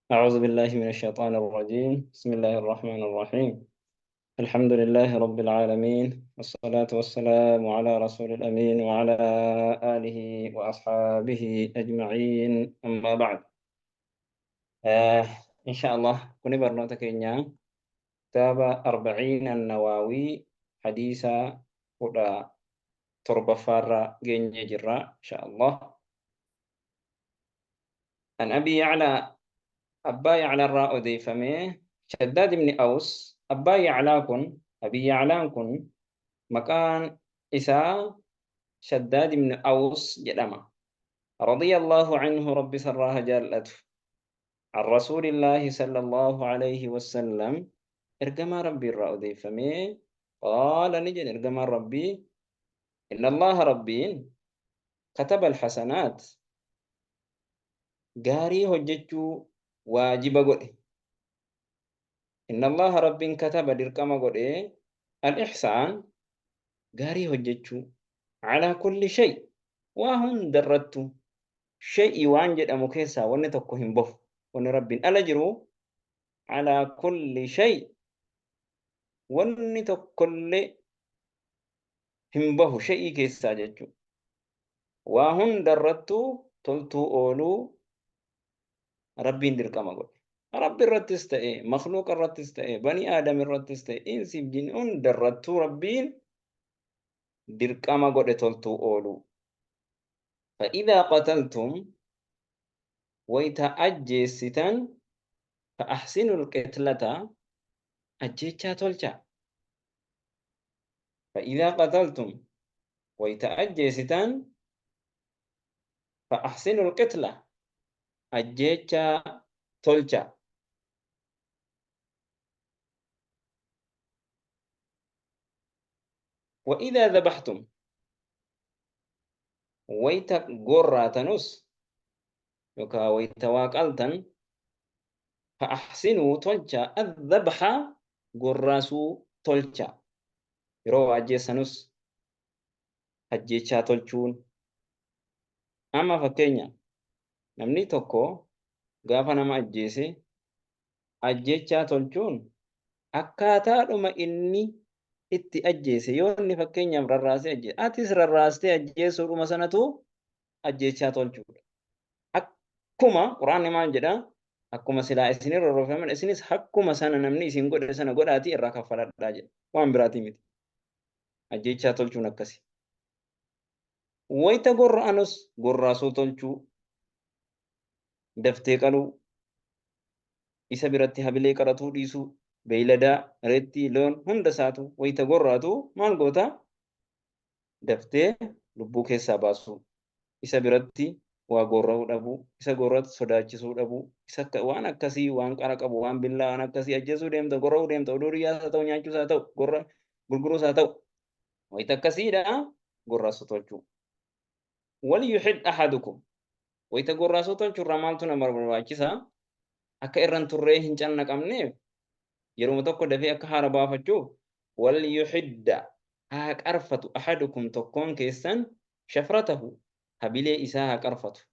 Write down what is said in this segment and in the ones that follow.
أعوذ بالله من الشيطان الرجيم. بسم الله الرحمن الرحيم. الحمد لله رب العالمين، والصلاة والسلام على رسول الأمين وعلى آله وأصحابه أجمعين، أما بعد. آه إن شاء الله كن برنوتك كتاب أربعين النواوي حديثا ولا تربة فارة جرا إن شاء الله. عن أبي يعلى أبا يعلى الراء ديفمي شداد بن أوس. أبا يعلى كن أبي يعلى كن مكان إساء شداد بن أوس جدما رضي الله عنه رب سراها جالته عن رسول الله صلى الله عليه وسلم إرجما ربي الراء ديفمي قال نجن إرجما ربي إن الله ربين كتب الحسنات gaarii hojjechuu waajiba godhe. Inna Allaha Rabbiin kataba dirqama godhe al-ihsaan gaarii hojjechuu alaa kulli shay waa hundarrattu shay'i waan jedhamu keessaa wanni tokko hin bahu, wanni Rabbiin ala jiru alaa kulli shay wanni tokkollee hin bahu shay'ii keessaa jechuudha. Waa hundarrattu toltuu ooluu Rabbiin dirqama godhe. Rabbi irrattis ta'e, makhluuqa irrattis ta'e, bani Aadam irrattis ta'e, insiif jinni hundarrattuu Rabbiin dirqama godhe toltuu ooluu. فإذا قتلتم wayta ajjeessitan فأحسنوا القتلة ajjeechaa tolchaa. فإذا قتلتم wayta ajjeessitan فأحسنوا القتلة ajjeechaa tolchaa. وإذا ذبحتم wayta gorraatanus yookaan wayta waaqaltan فأحسنوا tolchaa الذبح gorraasuu tolchaa. Yeroo ajjeessanus ajjeechaa tolchuun. Amma fakkeenya namni tokko gaafa nama ajjeese ajjeechaa tolchuun akkaataadhuma inni itti ajjeese yoo inni fakkeenyaaf rarraasee ajjeese atis rarraastee ajjeesuudhuma sanatu ajjeechaa tolchuudha. Akkuma Quraanni maal jedhaa? Akkuma silaa isin rarroofaman isinis akkuma sana namni isin godhe sana godhaatii irraa kaffaladhaa jedha. Waan biraatii miti. Ajjeechaa tolchuun akkasi. Wayita gorra'anus gorraasuu tolchuu, daftee qaluu, isa biratti habilee qaratuu dhiisuu, beeyladaa, reettii, loon hunda isaatu wayita gorraatu maal goota? Daftee lubbuu keessaa baasuu, isa biratti waa gorra'uu dhabuu, isa gorratu sodaachisuu dhabuu, isa waan akkasii waan qara qabu, waan billaa waan akkasii ajjeesuu deemta, gorra'uu deemta, oduu riyyaas haa ta'u, nyaachuus haa ta'u, gorra gurguruus haa ta'u. Wayita akkasiidha gorraasuu tolchuu. Wal yuhid ahadukum. Wayita gorraasuu tolchuurraa maaltu nama barbaachisa? Akka irra hin turree hin cannaqamneef yeruma tokko dafee akka haara baafachuuf wal yuhidda haa qarfatu ahadukum tokkoon keessan shafratahu habilee isaa haa qarfatu.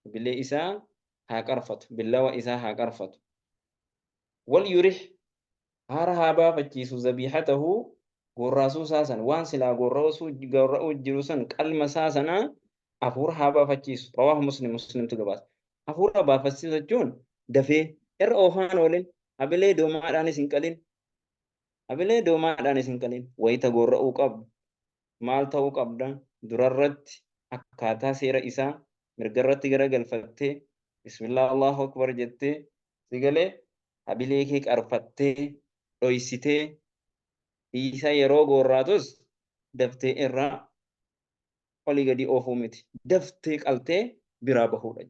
Habilee isaa haa qarfatu. Billawa isaa haa qarfatu. Wal yurih haara haa baafachiisu zabiihatahu gorraasuu isaa san waan silaa gorra'uu jiru san qalma isaa sana hafuura haa baafachiisu. Rawaahu Muslim, Muslimtu gabaasa. Hafuura baafachiisu jechuun dafee irra oofaan oolin habilee doomaadhaanis hin qalin. Habilee doomaadhaanis hin qalin. Wayita gorra'uu qabdu maal ta'uu qabda? Durarratti akkaataa seera isaa mirgarratti garagalfattee bismillah Allahu akbar jettee si galee habilee kee qarfattee dhoysitee isa yeroo gorraatus daftee irraa olii gadi oofuu miti, daftee qaltee biraa bahuudha.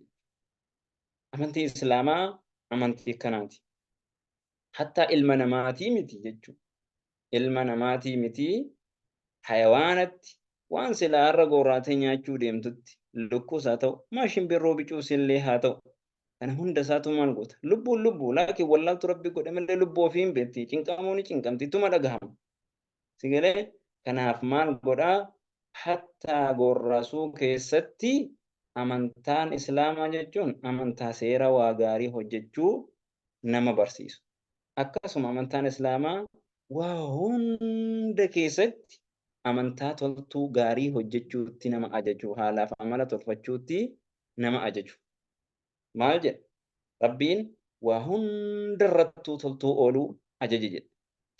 Amantiin Islaamaa amantii akkanaati. Hattaa ilma namaatii miti jechuudha. Ilma namaatii miti hayawaanatti waan silaa irra gorraatee nyaachuu deemtutti lukkuus haa ta'u, maa shimbirroo bicuus illee haa ta'u, kana hunda isaatu maal goota? Lubbuun lubbuu laakiin wallaaltu rabbi godhe malee lubbuu ofii hin beekti. Cinqamuu ni cinqamti, ittuma dhagahama. Si galee kanaaf maal godhaa? Hattaa gorrasuu keessatti Amantaan Islaamaa jechuun amantaa seera waa gaarii hojjechuu nama barsiisu. Akkasuma amantaan Islaamaa waa hunda keessatti amantaa toltuu gaarii hojjechuutti nama ajaju, haalaaf amala tolfachuutti nama ajaju. Maal jedha? Rabbiin waa hunda irrattuu toltuu ooluu ajaje jedha.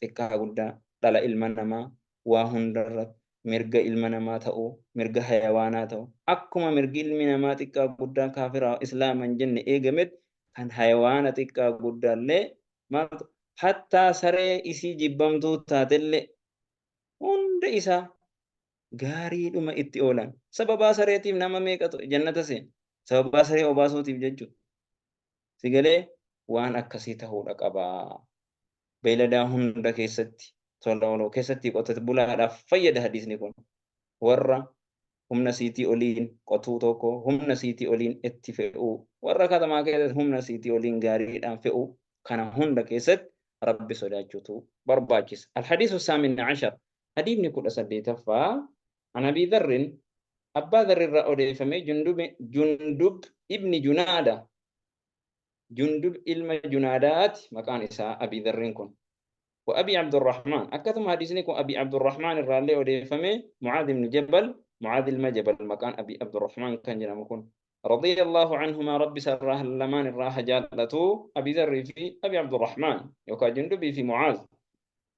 Xiqqaa guddaa, dhala ilma namaa, waa hunda irratti mirga ilma namaa ta'uu, mirga hayawaanaa ta'uu. Akkuma mirgi ilmi namaa xiqqaa guddaa kaafiraa islaama hin jenne eegametti kan hayawaana xiqqaa guddaallee maaltu hattaa saree isii jibbamtuu taatellee hunda isaa gaariidhuma itti oolan. Sababaa sareetiif nama meeqatu jannata seena? Sababaa saree obaasuutiif jechuudha. Si galee waan akkasii ta'uudha qaba. Beeyladaa hunda keessatti tola ooluu keessatti qotate bulaadhaaf fayyada hadiisni kun. Warra humna siitii oliin qotuu tokko humna siitii oliin itti fe'uu warra katamaa keessatti humna siitii oliin gaariidhaan fe'uu kana hunda keessatti Rabbi sodaachuutu barbaachisa. Alhadiisu saamin ashar hadiifni 18ffaa an Abii Dharrin Abbaa Dharri irraa odeeffame Jundub ibni Junaada Jundub ilma Junaadaati maqaan isaa Abii Dharrin kun. Wa Abii Abdurrahmaan akkasuma hadiisni kun Abii Abdurrahmaan irraallee odeeffame Mucaad ibn Jabal Mucaad ilma Jabal maqaan Abii Abdurrahmaan kan jedhamu kun. Radiyallahu anhumaa Rabbi isarraa lamaan irraa haa jaallatu Abii Dharrii fi Abii Abdurrahmaan yookaan Jundubii fi Mucaaz.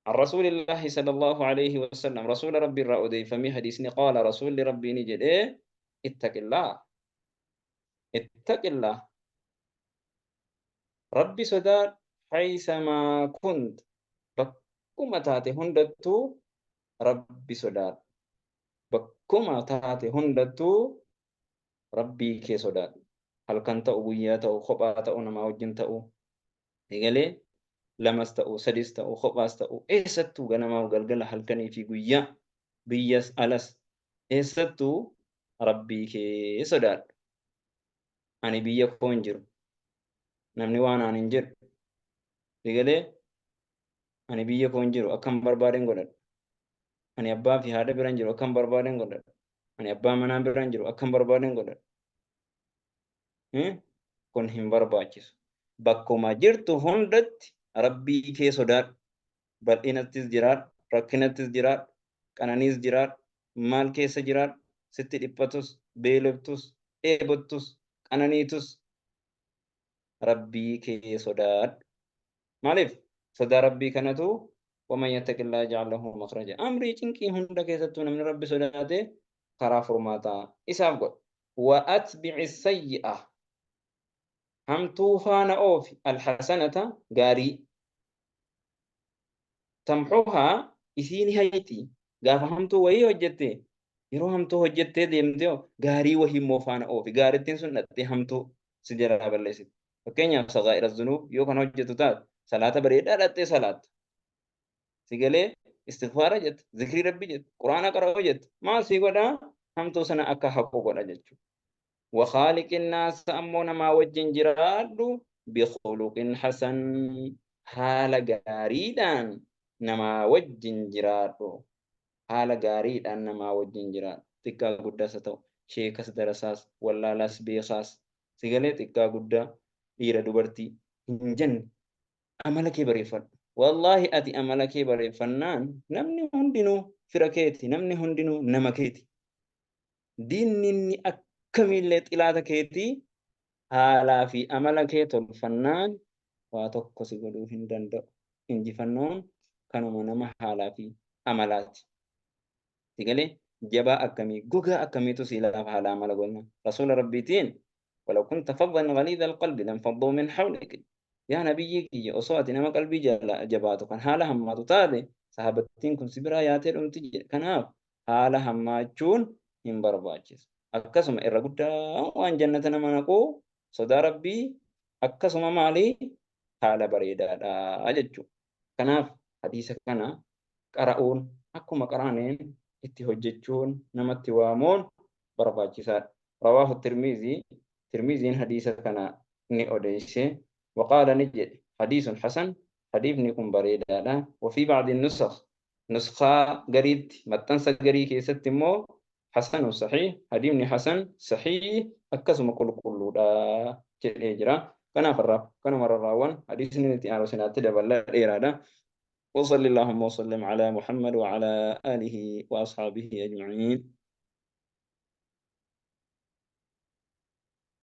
عن رسول الله صلى الله عليه وسلم رسول ربي irraa odeeffamee hadiisni qaala rasuulli rabbii ni jedhee ittaqillaa ittaqillaa Rabbi sodaadhu haysamaa kunt bakkuma taate hundattuu Rabbi sodaadhu bakkuma taate hundattuu Rabbii kee sodaadhu halkan ta'u guyyaa ta'u kophaa ta'u namaa wajjin ta'u eegalee lamas ta'u sadis ta'u kophaas ta'u eessattuu ganamaaf galgala halkanii fi guyyaa biyyas alas eessattuu Rabbii kee sodaadhu. Ani biyya koo hin jiru. Namni waan aan hin jedhu. Eegalee ani biyya koo hin jiru akkan barbaadeen godhadha. Ani abbaa fi haadha bira hin jiru akkan barbaadeen godhadha. Ani abbaa manaa bira hin jiru akkan barbaadeen godhadha. Kun hin barbaachisu. Bakkuma jirtu hundatti Rabbii kee sodaadhu. Bal'inattis jiraadhu, rakkinattis jiraadhu, qananiis jiraadhu, maal keessa jiraadhu, sitti dhiphatus, beeloftus, dheebottus, qananiitus Rabbii kee sodaadhu. Maaliif? Sodaa Rabbii kanatu waman yattaqillaa yaj'al lahu makhraja. Amrii cinqii hunda keessattuu namni Rabbi sodaate karaa furmaataa isaaf godha. Wa atbi'i sayyi'a. Hamtuu faana oofi alhasanata gaarii. Tamxuhaa isii ni hayxi. Gaafa hamtuu wayii hojjette yeroo hamtuu hojjettee deemtee gaarii wahii immoo faana oofi. Gaarittiin sun dhattee hamtuu si jalaa balleessiti. Fakkeenyaaf sagaa'ira zunuub yoo kan hojjetu taate salaata bareedaa dhattee salaatta. Si galee istighfaara jette, zikrii rabbii jette, quraana qara'uu jette. Maal sii godhaa? Hamtuu sana akka haqu godha jechuudha. Wa khaaliqin naasa ammoo namaa wajjin jiraadhu bikhuluqin hasan haala gaariidhaan namaa wajjin jiraadhu. Haala gaariidhaan namaa wajjin jiraadhu. Xiqqaa guddaas haa ta'u, sheekas darasaas, wallaalaas beekaas, si galee xiqqaa guddaa, dhiira dubartii hin jenne amala kee bareeffadhu. Wallaahi ati amala kee bareeffannaan namni hundinuu fira keeti, namni hundinuu nama keeti. Diinni inni akkamiillee xilaata keetii haalaa fi amala kee tolfannaan waa tokko si godhuu hin danda'u. Injifannoon kanuma nama haalaa fi amalaati. Si galee jabaa akkamii gogaa akkamiitu si laafa haala amala godhna. Rasuula Rabbiitiin walaw kunta faddan ghaliidha alqalbi lanfadduu min hawlik. Yaa nabiyyii kiyya osoo ati nama qalbii jabaatu kan haala hammaatu taate sahabattiin kun si biraa yaatee dhumti jedhe. Kanaaf haala hammaachuun hin barbaachisu. Akkasuma irra guddaa waan jannata nama naqu sodaa Rabbii akkasuma maali haala bareedaadha jechuudha. Kanaaf hadiisa kana qara'uun akkuma qara'aneen itti hojjechuun namatti waamuun barbaachisaadha. Rawaahu Tirmizii Tirmiziin hadiisa kana ni odeesse. Waqaala ni jedhe hadiisun hasan hadiifni kun bareedaadha. Wafii ba'di nusakh nuskhaa gariitti maxxansa garii keessatti immoo hasanun sahiih hadiifni hasan sahiih Akkasuma qulqulluudha jedhee jira. Kanaaf irraa kanuma raawwan hadiisni nuti aanu sinaatti dabala dheeraadha. وصلى اللهم وسلم على محمد وعلى آله وأصحابه أجمعين.